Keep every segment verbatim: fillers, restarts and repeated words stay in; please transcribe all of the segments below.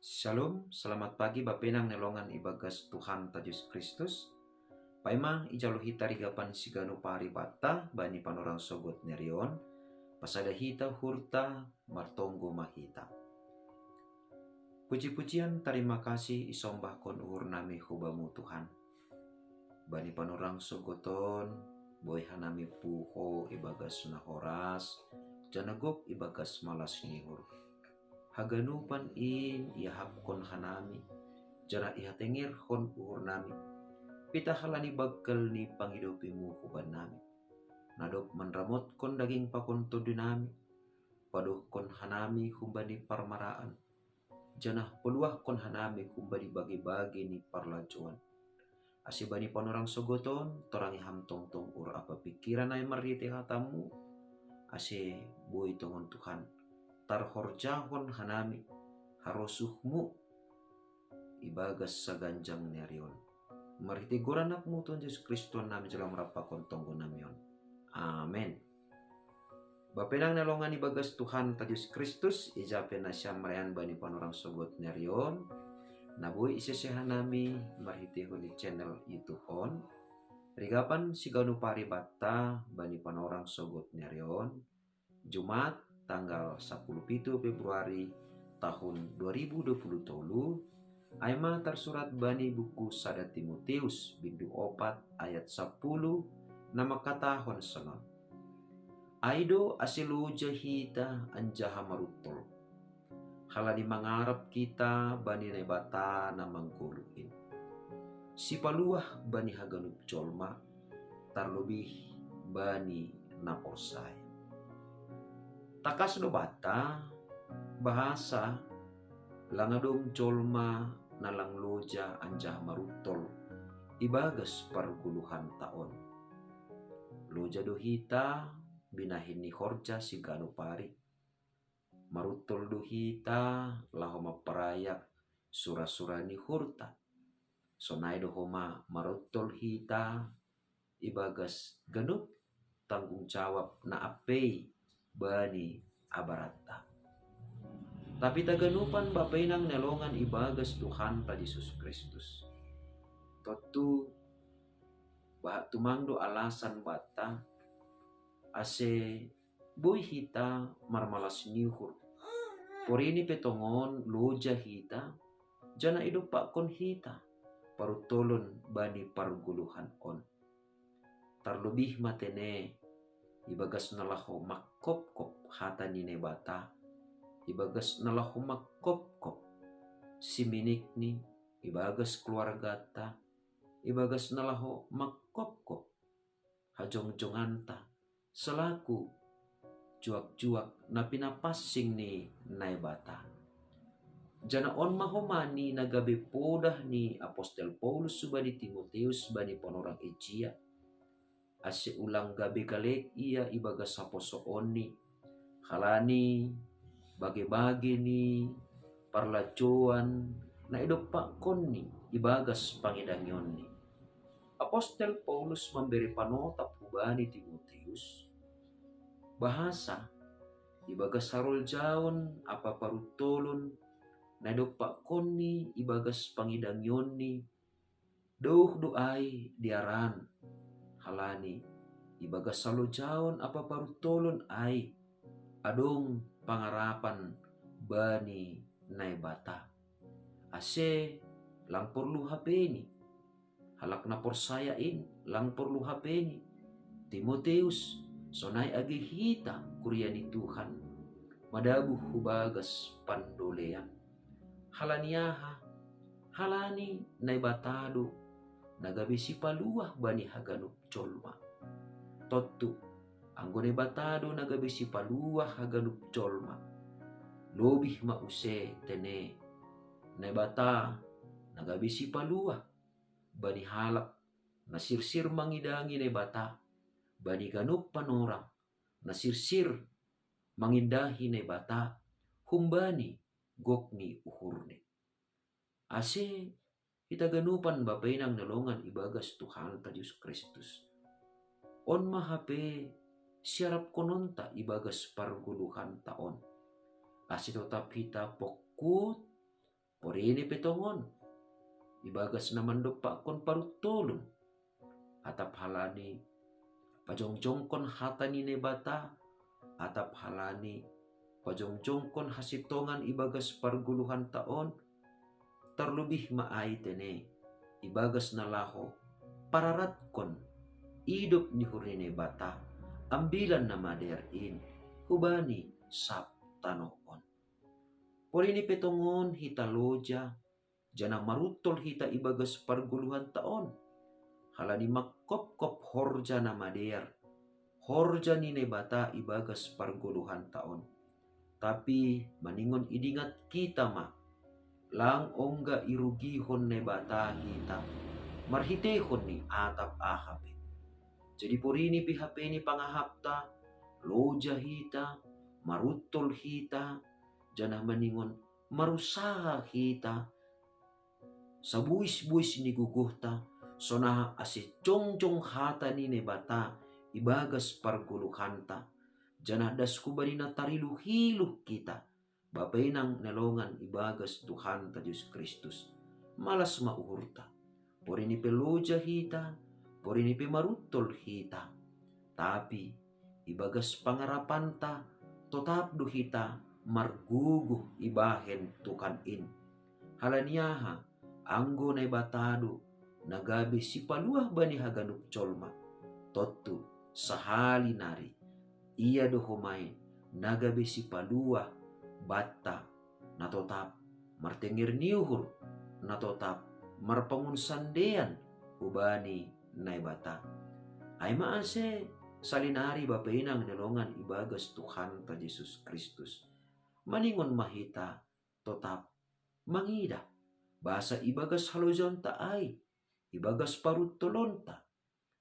Shalom, selamat pagi bapenang nelongan ibagas Tuhan ta Jesus Kristus. Paima ijalo hita rigapan sigano paribata bani panorang sogot nerion, pasada hita hurta martonggo mahita. Puji-pujian tarima kasih isombahkon uhur nami hubamu Tuhan. Bani panorang sogoton, boi hanami puho ibagas na horas, janagok ibagas malas nihur. Haganupan in iahapkon hanami, janah ihatengerhon uhur nami, pitah halani bangkel ni pangidopimu huban nami. Nadop manramotkon daging pakon tondi nami, padohkon hanami humbani parmaraan, janah poluahkon hanami humbani bage-bage ni parlajoan. Ase bani panorang sogoton, torangi ham tongtong ur apa pikiran ai marhite hatamu, ase boi tongon Tuhan, tarhorjahon hanami harosuhmu ibagas saganjang nerion. Marhite goran anakmu Tuhan Jesus Kristus nami jalo marampakon tonggo nami on. Amen. Bapenang nelongan ibagas Tuhan ta Jesus Kristus, ijape nasiam marayan bani panorang sogot nerion, naboi isesehan nami marhitehon ni channel YouTube on, rigapan sigano paribata bani panorang sogot nerion, Jumat tanggal sapuluh pitu Februari tahun dua ribu dua puluh tolu, ai ma tarsurat bani buku sada Timoteus bindu opat ayat sapuluh na mangkatahon sonon. Ai do ase loja hita anjaha maruntol, halani mangarap hita bani Naibata na manggoluh in. Sipaluah bani haganup jolma, tarlobih bani na porsaya. Tangkas do banta, bahasa lang adong jolma na lang loja anjaha maruntol ibagas pargoluhan ta on. Loja do hita binahen ni horja sigano pari. Maruntol do hita laho mamparayak sura-sura ni uhurta. Sonai do homa maruntol hita ibagas ganup tanggung jawab na ampei bani abaratta. Tapi taganupan bapenang nelongan ibagas Tuhanta Jesus Kristus. Tontu bahat tumang do alasan banta ase boi hita marmalas ni uhur. Porini pe tongon loja hita, janah idompakkon hita paruntolon bani pargoluhan on. Tarlobih ma tene ibagas na laho mangkopkop hata ni Naibata, ibagas na laho mangkopkop siminikni ibagas keluargata, ibagas na laho mangkopkop hajongjonganta selaku juak-juak na pinapansing ni Naibata. Janah on ma homa ni na gabe podah ni apostel Paulus hubani Timoteus bani panorang ijia, ase ulang gabe galek ia ibagas haposoonni, halani bage-bage ni parlajoan na idompakkonni ibagas pangidangionni. Apostel Paulus mambere panotap hubani Timoteus, bahasa ibagas haroljaon ampa paruntolon na idompakkonni ibagas pangidangionni, douh do ai diaran, halani ibagas halojaon ampa paruntolon ai adong pangarapan bani Naibata. Ase lang porlu hapeni, halak na porsaya in lang porlu hapeni, Timoteus, sonai age hita kuria ni Tuhan, madabuh hubagas pandolean. Halani aha? Halani Naibata do na gabe sipaluah bani haganup jolma. Tontu, anggo Naibata do na gabe sipaluah haganup jolma, lobih ma use tene Naibata na gabe sipaluah bani halak na sirsir mangidangi Naibata, bani ganup panorang na sirsir mangindahi Naibata humbani gok ni uhurni. Ase hita ganupan bapenang nelongan ibagas Tuhanta Jesus Kristus. On ma hape siarapkononta ibagas pargoluhanta on, ase totap hita pongkut Porini pe tongon, ibagas na mandompakkon paruttolun, atap halani pajongjongkon hata ni Naibata, atap halani pajongjongkon hasintongan ibagas pargoluhanta on, tarlobih ma ai tene ibagas na laho pararatkon idop ni uhur ni Naibata, Ambilan Namadear in, hubani sab tanoh on. Porini pe tongon hita loja, janah maruntol hita ibagas pargoluhanta on, halani mangkopkop horja na madear, horja ni Naibata ibagas pargoluhanta on. Tapi maningon idingat hita ma, lang ongga irugihon Naibata hita marhiteihon ni atap aha pe. Jadi porini pe hape ni pangahapta, loja hita, maruntol hita, janah maningon marusaha hita sabuis-buis ni gogohta, sonaha ase jongjong hata ni Naibata ibagas pargoluhanta, janah das hubani na tariluh-iluh hita, Bapa inang na longan ibagas Tuhanta Jesus Kristus. Malas ma uhurta. Porini pe loja hita, porini pe maruntol hita. Tapi ibagas pangarapanta totap do hita margogoh ibahen Tuhan in. Halani aha? Anggo Naibata do na gabe sipaluah bani haganup jolma. Tontu sahali nari, Ia do homa i na gabe sipaluah banta, na totap martenger ni uhur, na totap marpangun sandean hubani Naibata. Ai ma ase, salinari Bapa inang na longan ibagas Tuhanta Jesus Kristus, maningon ma hita totap mangidah, bahasa ibagas halojaonta ai, ibagas paruntolonta,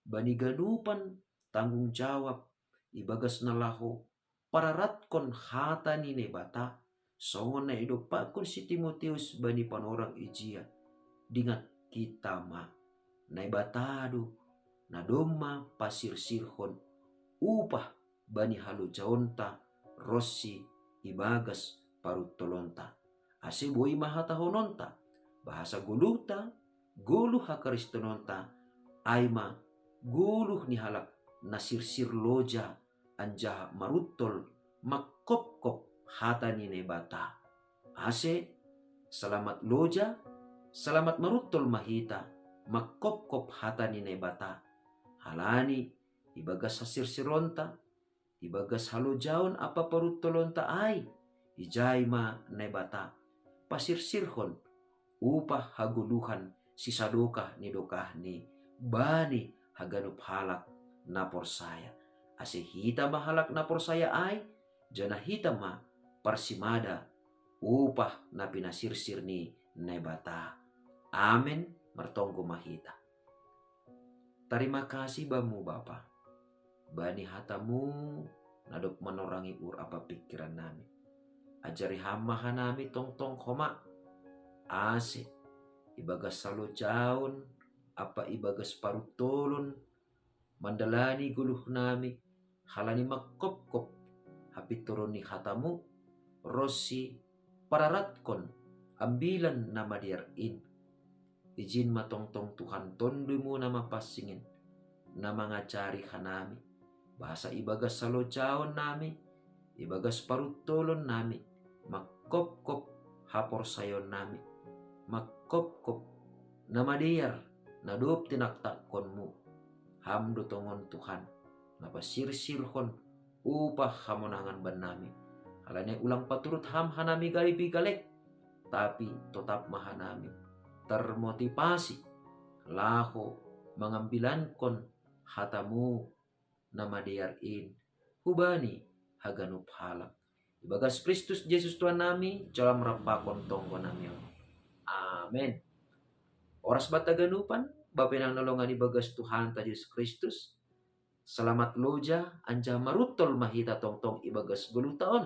bani ganupan tanggung jawab ibagas na laho pararatkon hata ni Naibata, songon na idompakkon si Timoteus bani panorang ijia, dingat hita ma, Naibata do na domma pasirsirhon upah bani halojaonta ronsi ibagas paruntolonta. Ase boi ma hatahononta, bahasa goluhta, goluh hakristenonta, ai ma goluh ni halak na sirsir loja anjaha maruntol mangkopkop hata ni Naibata. Ase, salamat loja, salamat maruntol ma hita mangkopkop hata ni Naibata. Halani ibagas hasirsironta, ibagas halojaon ampa paruntolonta ai, ijai ma Naibata pasirsirhon upah hagoluhan sisadokah ni dokahni bani haganup halak na porsaya. Ase hita ma halak na porsaya ai, janah hita ma parsimada upah na pinasirsir ni Naibata. Amen. Martonggo ma hita. Tarima kasih Bamu Bapa, bani hatamu na dob manorangi uhur ampa pingkiran nami. Ajari Ham ma hanami tongtong homa, ase ibagas halojaon ampa ibagas paruntolon mandalani goluh nami, halani mangkopkop hapintoron ni hatamu, ronsi pararatkon Ambilan Namadear in. Ijin ma tongtong Tuhan Tondumu na Mapansing in, na mangajari hanami, bahasa ibagas halojaon nami, ibagas paruntolon nami, mangkopkop haporsayaon nami, mangkopkop na madear na dob tinaktakkonmu. Ham do tongon Tuhan, na pasirsirhon upah hamonangan bannami. Halani ulang paturut Ham hanami gabe galek, tapi totap ma hanami termotivasi laho mangambilankon hatamu na madear in hubani haganup halak. Ibagas Kristus Jesus Tuhan nami, jalo Ham rampakon tonggo nami on. Amen. Horas banta haganupan, Bapa inang na longan ibagas Tuhanta Jesus Kristus, salamat loja anjaha maruntol ma hita tongtong ibagas goluhta on.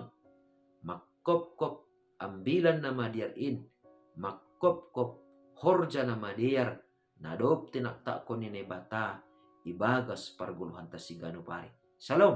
Mangkopkop Ambilan Namadear in, mangkopkop horja na madear na dob tinaktakkon ni Naibata ibagas pargoluhanta siganup ari. Shalom.